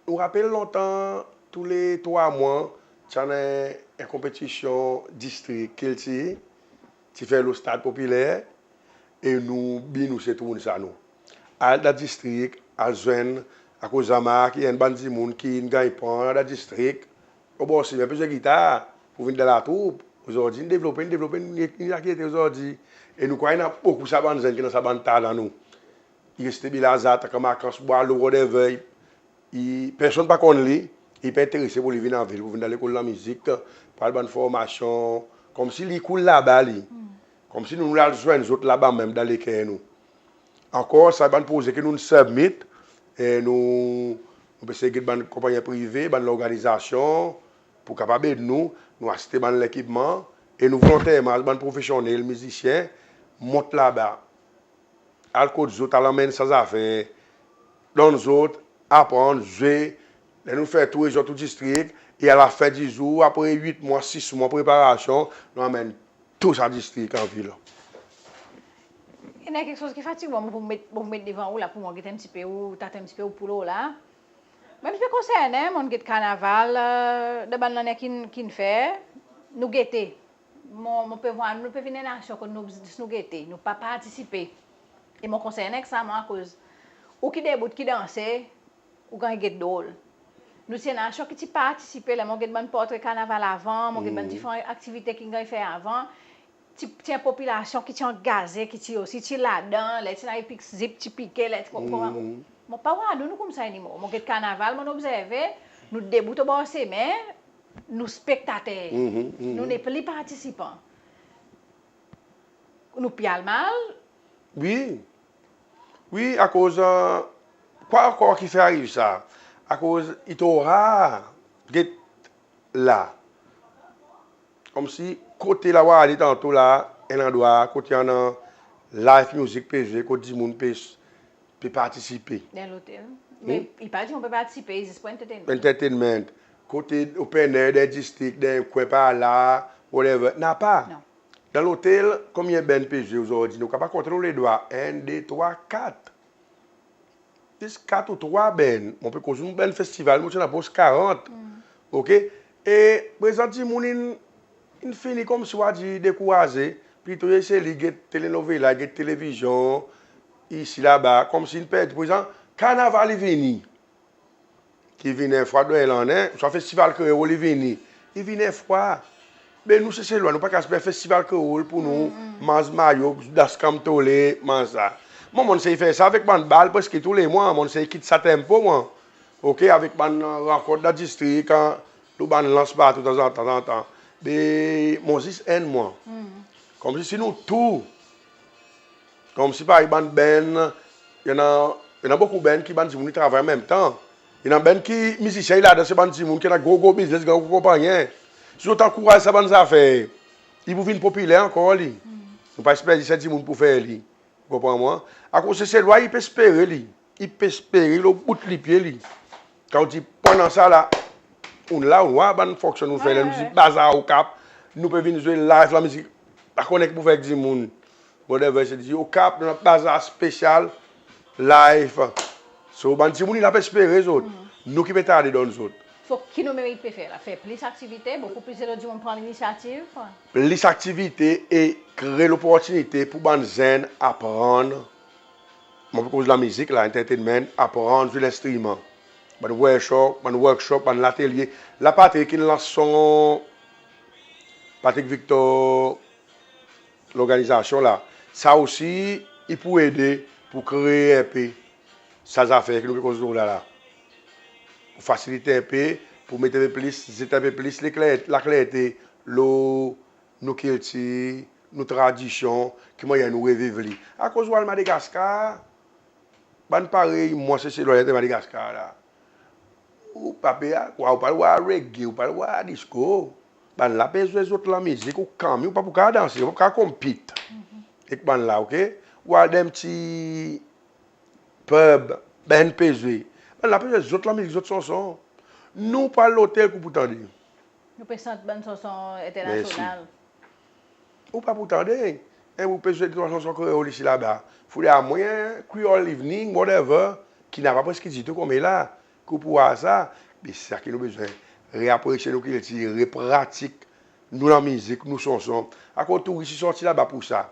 Ou rapel lontan, tou le trwa mwan, ti annan en konpetisyon distrik kiltir, ti fer lo Stad Popiler, e nou, bi nou se tourn sa nou. Al dan distrik, al zwenn, akoz Jean-Marc i enn bann dimoun ki'n ganny pran dan distrik, obor simen pe zwe gitar, pour vin dan latroup. Ozordi in devlope, in devlope, in, in aktyalite ozordi. E nou krwar i annan bokou sa bann zenn ki annan sa bann talan nou. I reste Bel Azar, Takamaka, Anse Boileau, whatever, i, i, personn pa konn li, i pa enterese pour li vin anvil, pour vin dan Lekol Lanmizik, pou al bann formasyon, konmsi li i koul laba li. Konmsi nou, nou al zwenn zot laba menm dan leker nou. Ankor sa bann proze ki nou'n submit, e nou, nou pe sey get bann konpannyen prive, bann lorganizasyon, pou kapab ed nou, nou aste bann lekipman, e nou volonterman, bann profesyonnel, mizisyen, mont laba. Al kot zot, al anmenn sa zafer, donn zot, aprann, zwe, ler nou fer tour zot tou distrik, e alafen di zour, apre wit mwan, sis mwan preparasyon, nou anmenn tou sa distrik an vil. I annan keksoz ki fatig mwan, mon pou met, mon pou met devan ou la, pour mwan get en pti pe ou, taten en pti pe ou poul la. Mwan mon pe konsernen, mon get karnaval, e, dan bann lannen ki'n, ki'n fer, nou gete. Mon, mon pe vwar nou, nou pe vin en nasyon kot nou, zis nou gete, nou pa partisipe. E mon konsernen ek sa mwan, akoz ou ki debout, ki danse, ou ganny get drol. Nou ti en nasyon ki ti partisipe, ler mon get bann portre karnaval avan, mon get bann diferan aktivite ki'n ganny fer avan, ti, ti en popilasyon ki ti angaze, ki ti osi, ti ladan, ler ti annan epik zip, ti pike, ler ti konpran. Mon pa war nou, nou koumsa anymore. Mon get karnaval, mon obzerve, nou debout obor semen, nou spektater. Nou nepli partisipan. Nou pi al mal. Wi. Wi, akoz, e, kwa ankor ki fer ariv sa? Akoz i tro rar get la. Konmsi kote la ou ale tanto la, en landrwa kot i annan live music pe zwe, kot dimoun pe, pe partisipe. Dan lotel. Me i pa dir ou pe partisipe, i zis pour entertainment. Entertainment. Kote open air, dan distrik, dan kwen par la, whatever. Napa. Non. Dan lotel, konbyen band pe zwe ozordi? Nou kapab kont lo ledwa. En, de, trwa, kat. Zis kat ou trwa band. Mon pe koz ou band festival, mon ti annan pros karant. Oke? E prezan dimoun in, in fini konmsi ou a dir dekouraze. Plito i esey li get telenovela, get televizyon, isi laba, konmsi in perdi. Prezan, karnaval i vini. Ki vin en fwa dan lannen, swa festival kreol i vini. I vin en fwa. Be nou Seselwa, nou pa kapab fer festival kreol pour nou manz mayo, das kanm tole, manz sa. Mwan, mon'n esey fer sa avek bann bal preski tou le mwan, mon'n esey kit sa tempo mwan. Oke, avek bann, e, rankont dan distrik, e, nou bann lans partou tanzantan, tanzantan. Be mon zis enn mwan. Konmsi si nou tou Konmsi parey bann band, i annan, i annan bokou band ki bann dimoun i travay an menm tan. I annan band ki mizisyen i ladan, se bann dimoun ki annan gro, gro biznes, gran, gro konpannyen. Si zot ankouraz sa bann zafer, i pou vin popiler ankor li. Nou pa esper zis en dimoun pou fer li. Ou konpran mwan? Akoz Seselwa i pe espere li. I pe espere lo bout lipye li. Kan ou dir pandan sa la, ou'n la, ou war bann fonksyon nou fer la, nou dir bazar Okap, nou pe vin zwe live lamizik, pa konnen ki pou fer ek dimoun. Mon devre se dir Okap, nou annan bazar spesyal, live. So, bann dimoun i la pe espere zot. Nou ki pe tarde donn zot. So, ki nou merit pe fer la? Fer plis aktivite, bokou plis lot dimoun pran linisyativ? Plis aktivite e kree loportinite pour bann zenn aprann. Mon pe koz lamizik la, entertainment, aprann zwe lenstriman. Bann workshop, bann workshop, bann latelye. La Patrik in lans son, Patrik Victor, lorganizasyon la. Sa osi, i pou ede pour kree en pe sa zafer ki nou pe koz lo la la. Pour fasilite en pe, pour met en pe plis, zet en pe plis lekler-, laklerte lo nou kiltir, nou tradisyon, ki mannyer nou reviv li. Akoz ou al Madagaskar, bann parey mwan Seselwa, i antre Madagaskar la. Ou pa pe a, ou pa al war reggae, ou pa al war disco. Bann la pe zwe zot lamizik, ou kanmem, ou pa pou kapab danse, ou pa pou kapab compete ek bann la, oke? Ou al dan pti pub, bann pe zwe. Bann la pe zwe zot lamizik, zot sanson. Nou pou al lotel ki ou pou tande. Nou pe sant bann sanson enternasyonal. Ou pa pou tande, en, ou pe zwe de trwa sanson kreol isi laba. Fodre amwen en Creole Evening, whatever, ki napa preski ditou konmela, ki ou pou war sa. Me sa ki nou bezwen, reapresye nou kiltir, repratik nou lamizik, nou sanson. Akoz touris i sorti laba pour sa.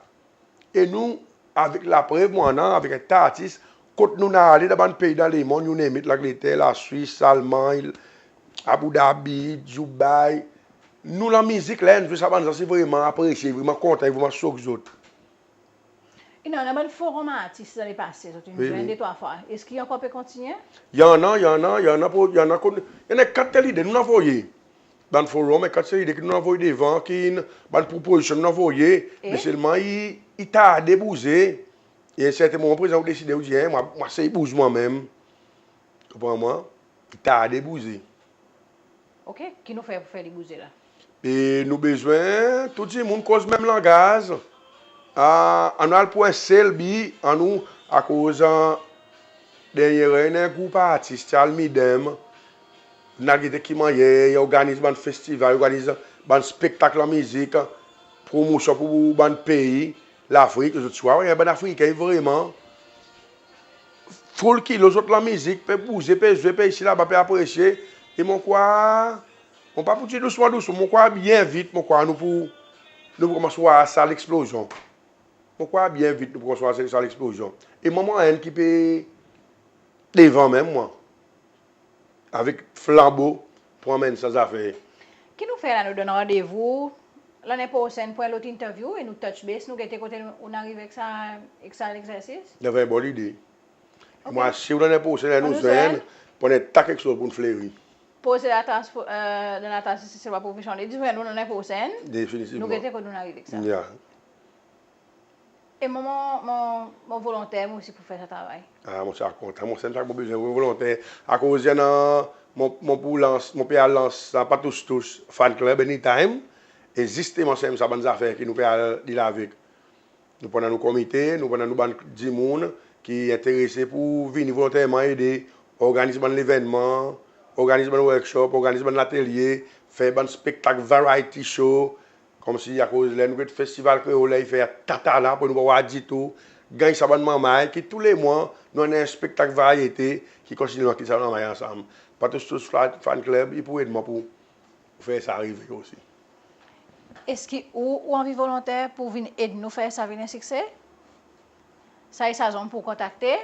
E nou, avek laprev mon annan, avek en ta artis, kot nou'n ale dan bann pei dan lemonn, you name it, Langleter, Laswis, Lalmanny, Abu Dhabi, Dubai. Nou lamizik, ler nou zwe sa bann zan, se vreman apresye, vreman kontan, vreman sok zot. I annan bann forum artis dan lepase, zot in zwenn de trwa fwa. Eski ankor pe kontinyen? I annan, i annan, i annan, i annan kat tel ide nou'n anvoye. bann forum, en kantite lide ki nou'n anvoy devan, ki bann propozisyon nou'n anvoye, me selman i, i tarde bouze. E en serten moman prezan ou deside, ou dir, en, mwan, mwan sey bouz mwan menm. Konpran mwan? I tarde bouze. OK, ki nou fer pour fer li bouze la? E nou bezwen tou dimoun koz menm langaz. A, annou al pour en sel bi, annou, akoz, a, dernyen ler en group artis ti al Midem, nou al gete ki mannyer i organiz bann festival, i organiz bann spektak lanmizik, promosyon pour bann pei Lafrik, zot ti war, en bann Afriken vreman foul kilo zot lanmizik, pe bouze, pe zwe, pe isi laba, pe apresye. E mon krwar, mon pa pou dir dousman, dousman, mon krwar byen vit, mon krwar nou pou, nou pou konmans war sa leksplozyon. Mon krwar byen vit nou pou konmans war sa leksplozyon. E mwan, mwan enn ki pe devan menm mwan, avek flanbo pour anmenn sa zafer. Ki nou fer la, nou donn randevou lannen prosenn pour en lot interview e nou touch base, nou gete kote nou, ou'n arive ek sa, ek sa legzersis? Sa en bon lide. OK. Mwan, si ou lannen prosenn, annou zwenn, pour nou tak keksoz pou'n fleri. Proze Latrans, e, dan Latrans Seselwa Profesyonnel, zwenn nou lannen prosenn. Definitivman. Nou gete kot nou'n arive ek sa. Ya. E mwan, mon, mon, mon volonter mwan osi pour fer sa travay. A, mon ti a kontan, mon santi mon bezwen volonter. Akoz i annan, mon, mon pou lans, mon pe al lans sa Patoush Toush Fan Club anytime. E zisteman se menm sa bann zafer ki nou pe al deal avek. Nou pou annan nou komite, nou pou annan nou bann dimoun ki enterese pour vini volonterman ede, organiz bann levennman, organiz bann workshop, organiz bann latelye, fer bann spektak, variety show, konmsi akoz ler nou get Festival Kreol, ler i fer tata la, pour nou pa war ditou, ganny sa bann manmay, ki tou le mwan, nou annan en spektak varyete, ki kontinyen met sa manmay ansanm. Patoush Toush Fan, Fan Club, i pou ed mwan pour fer sa arive osi. Eski ou, ou anvi volonter pour vin ed nou fer sa vin en sikse? Sa i sa zonm pour kontakte.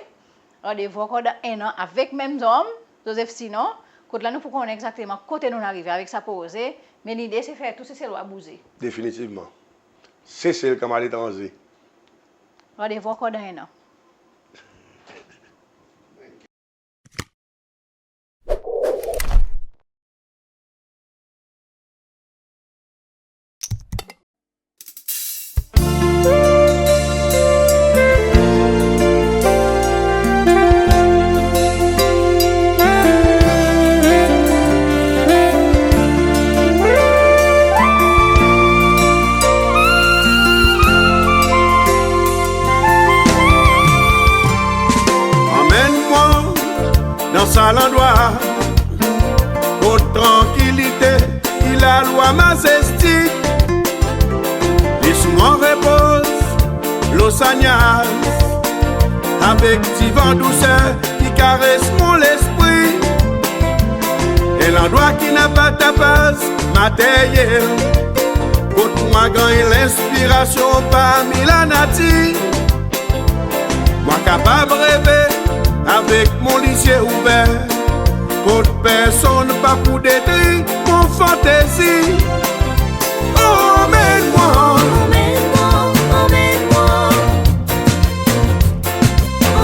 Randevou ankor dan en an avek menm zonm, Joseph Sinon, kot la nou pou konnen egzakteman kote nou'n arive avek sa proze, me lide se fer tou Seselwa bouze. Definitivman. Sesel konman aletranze. Randevou ankor dan en an. Anmenn mwan dan sa landrwa kot trankilite e lalwa mazestik. Les mwan repoz lo sa nyaz avek divan douser ki kares mon lespri. En landrwa ki napa tapaz materyel, kot mwan ganny lenspirasyon parmi lanati. Mwan kapab reve avek mon lizye ouver, kot personn pa pou detri mon fantezi. Anmenn mwan. Anmenn mwan, anmenn mwan.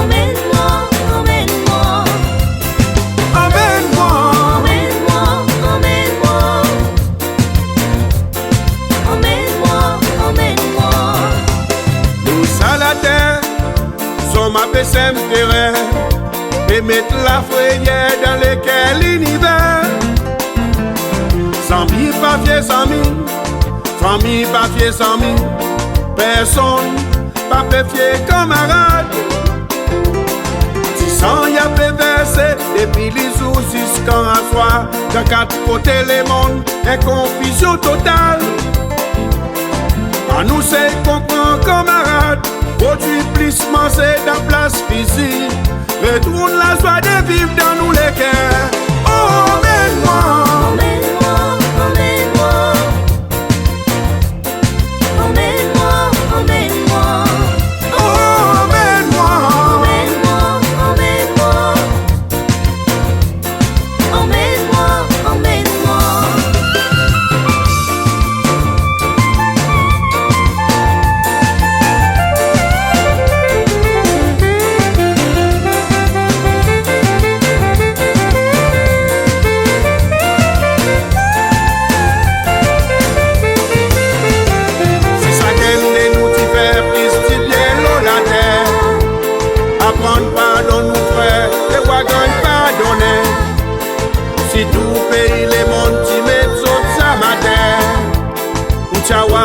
Anmenn mwan, anmenn mwan. Anmenn mwan. Anmenn mwan, anmenn mwan. Anmenn mwan, anmenn mwan. Lo sa later, zonm pe senm teren, pe met lafreyer dan leker liniver. Zanmi pa fye zanmi, fanmir pa fye zanmi, personn pa pe fye kanmarad. Disan i a pe verse depi lizour ziskan aswar, dan kat kote lemonn, en konfizyon total. Annou sey konpran kanmarad, prodwi plis manze dan plas fizi, retourn lazwa de viv dan nou leker. Anmenn mwan. Anmenn mwan, anmenn mwan. Anmenn mwan, anmenn mwan. Anmenn mwan. Anmenn mwan, anmenn mwan. Anmenn mwan, anmenn mwan.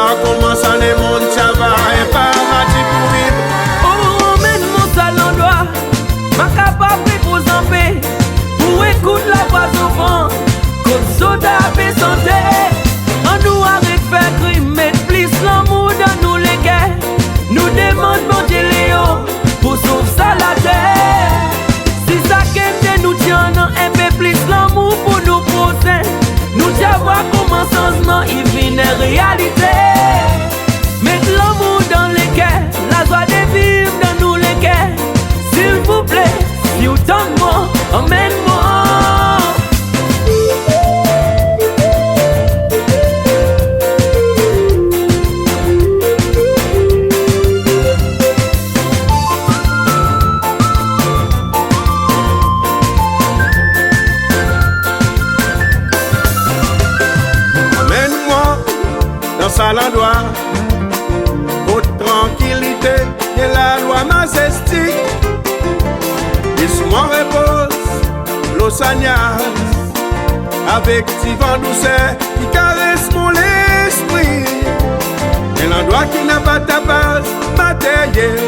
Konman sa lemonn ti ava en paradi pour viv. Ou anmenn mwan sa landrwa mon kapab repoz anpe pour ekout lavwa zofran kot zot a pe sante. Annou aret fer krim, met plis lanmour dan nou leker. Nou demann Bondye Leon pour sov sa later. Si sakenn de nou ti annan en pe plis lanmour pour nou prosen, nou ti a vwar konman sanzman i vin en realite. Met lanmour dan leker, lazwa de viv dan nou leker. Silvouple, si ou tann mwan, anmenn mwan. Anmenn mwan dan sa landrwa kot trankilite e lalwa mazestik. Kit mwan repoz lo sa nyaz avek ti van douser ki kares mon lespri. En landrwa ki napa tapaz materyel,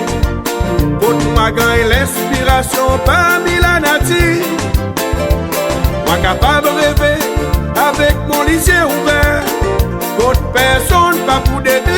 kot mon a ganny lenspirasyon parmi lanatir. Mon kapab reve avek mon lizye ouver, kot personn pa pou dete